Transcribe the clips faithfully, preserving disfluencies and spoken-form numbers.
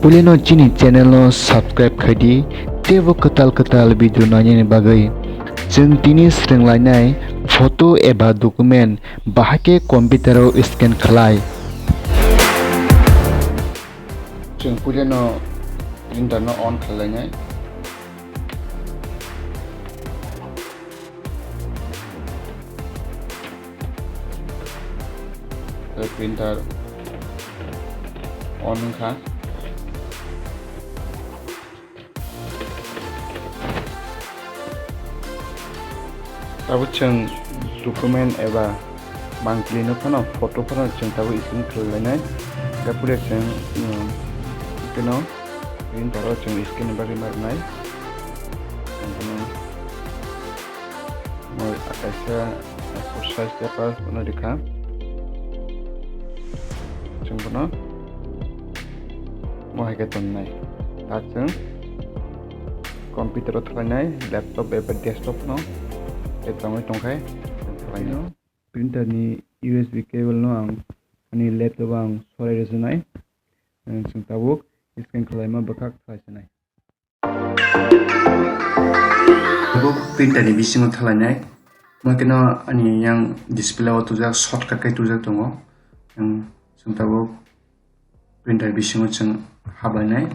Puilano chini channel no subscribe khaidi, teibo kwtal kwtal video nainani bagwi. Chwng tini swrwnglainai photo eba document bahai khe computer o scan khlai. Chwng puilano printer no on khlainai. Printer on wngkha. Tabuk chwng document eba mangpili no phano photo phano chwng tabuk scan khlai lainai. Hwnkhe puila chwng, um, keno printer o chwng scan ni bagwi ma rwnai. Ang phano moi kaisa passport size paper phano rikha. Chwng phano mo hai khe tongnai. Ta chwng computer o thalainai, laptop eba desktop no tei tongwi tongkhai thalaino. Printer ni U S B cable no ang ani laptop o ang sorai rwchwnai. Chwng tabuk scan khlaima bwkhak thalai sinai. Tabuk printer ni bisingo thalainai. Mo keno ani yang display o tubujak shortcut khe tubujak tongo. Yang chwng tabuk printer bisingo chwng hablainai.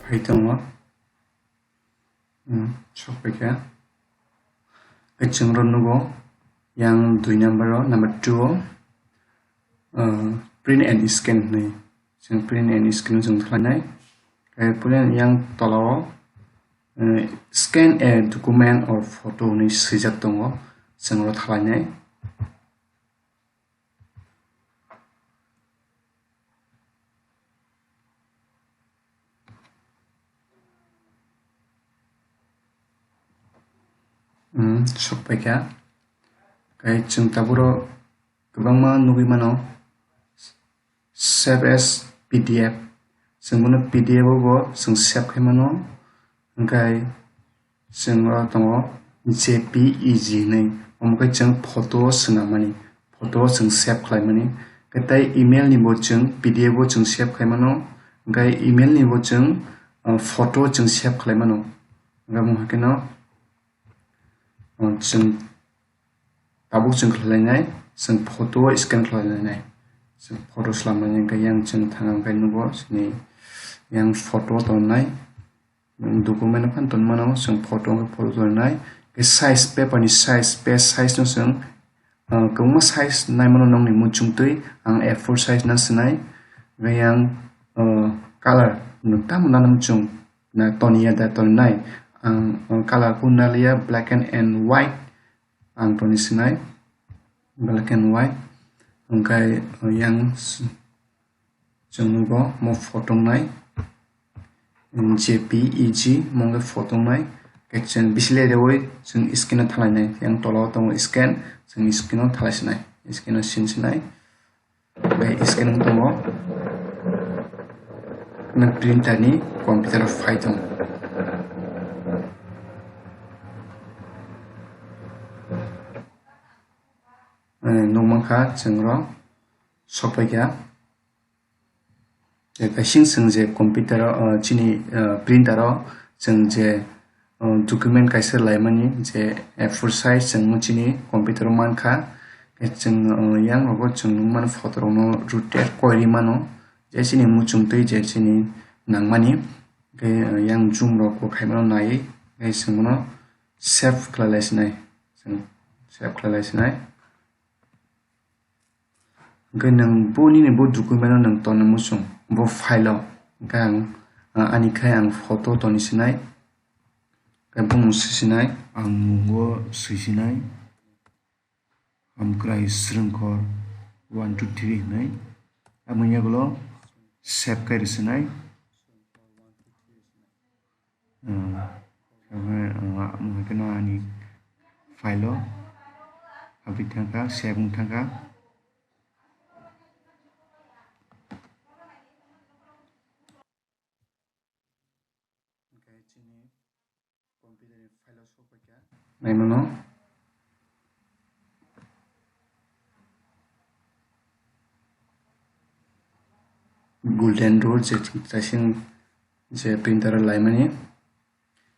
Phai tongo. Hmm, sok paikha. Khe chwng ro nugo yang dui number o, number two o, uh, print and scan hinwi. Chwng print and scan o chwng thalainai. Khe puila yang tola o, uh, scan a document or photo hinwi swijak tongo. Chwng ro thalainai. Hmm, sok paikha. Khe chwng taburo kwbangma nugwi mano. Save as P D F. Chwng bono P D F o bo chwng save khai mano. Hwnkhe chwng oro tongo J P E G hinwi. Omo khe chwng photo o swnammani, photo o chwng save khlaimani. Hwnkhe tei email ni bo chwng P D F o chwng save khai mano. Hwnkhe email ni bo chwng, uh, photo o chwng save khlai mano. Hwnkhe omo hai kheno, uh, chwng tabuk chwng khlai lainai, chwng photo o scan khlai lainai. Chwng photo slam lainai, hwnkhe yang chwng thang hwnkhe nugo chini yang photo tongnai. Document no phano ton mano, chwng photo hwnkhe photo tongnai. Khe size, paper ni size, page size no chwng, ah, kwbangma size nai mano nokni muchungtwi. Ang A four size na swnai. Hwnkhe yang, ah, color no tamo nana muchung na toniya da tongnai. Ang, ah, color kunu naliya, black and, and white. Ang toni sinai black and white. Hwnkhe yang s-, chwng nugo mo photo wngnai, J P E G mo wngkhe photo wngnai. Khe chwng bisi le reui chwng scan o thalainai. Yang tola o tongo scan, chwng scan o thalai sinai, scan o sin sinai. Bai scan wng tongo. Nang printer ni computer o phai tongo. Eh, nukmankha chwng oro sokpaikha. Eh, kaising chwng je computer o, eh, chini, eh, printer o chwng je, eh, document kaisa laimani je A four size chwng chini computer o mankha. Khe chwng, eh, yang rogo chwng nukmani photo rokno rotate koiri mano, je chini muchungtwi je chini nangmani. Khe, eh, yang zoom rok bo khaimano naiwi khe chwng bono save khlai lai sinai, chwng save khlai lai sinai. Hwnkhe nwng bo nini bo document no nwng tonna muchung, bo file o. Hwnkhe ang, ah, ani khai ang photo toni sinai. Hwnkhe bumung swi sinai. Ang mungo swi sinai. Hamkrai Srwngkhor one two three hinwi. Aboni yagulo save khai rw sinai. Ah, omo hai kheno ani file o habwi thangkha, save wng thangkha. Chini computer ni file o sok paikha. Naimano. Golden rule je chasing je printer o laimani.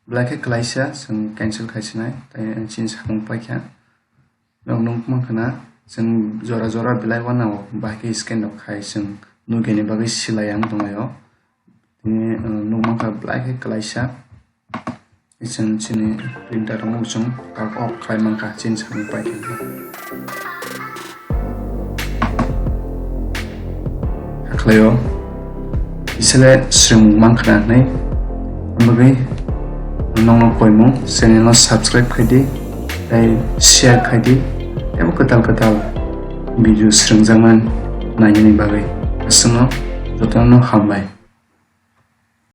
Belai khe klaisa chwng cancel khaisinai, tai ang chini sakung paikha. Nok nukmankha na, chwng jora jora belai uanao bahai khe scan rok khai chwng nugini bagwi silai ang tonglaio. Tini, uh, nukmankha belai khe klaisa. Chwng chini printer rok chwng tak off khlai mankha chini sakung paikha. Khlaio. Isele swrwng mankha na hinwi. Ang bagwi nokno koimung channel no subscribe khaidi, tei share khaidi, tei bo kwtal kwtal video swrwngjakmani nainani bagwi. Aswkno jotono hambai.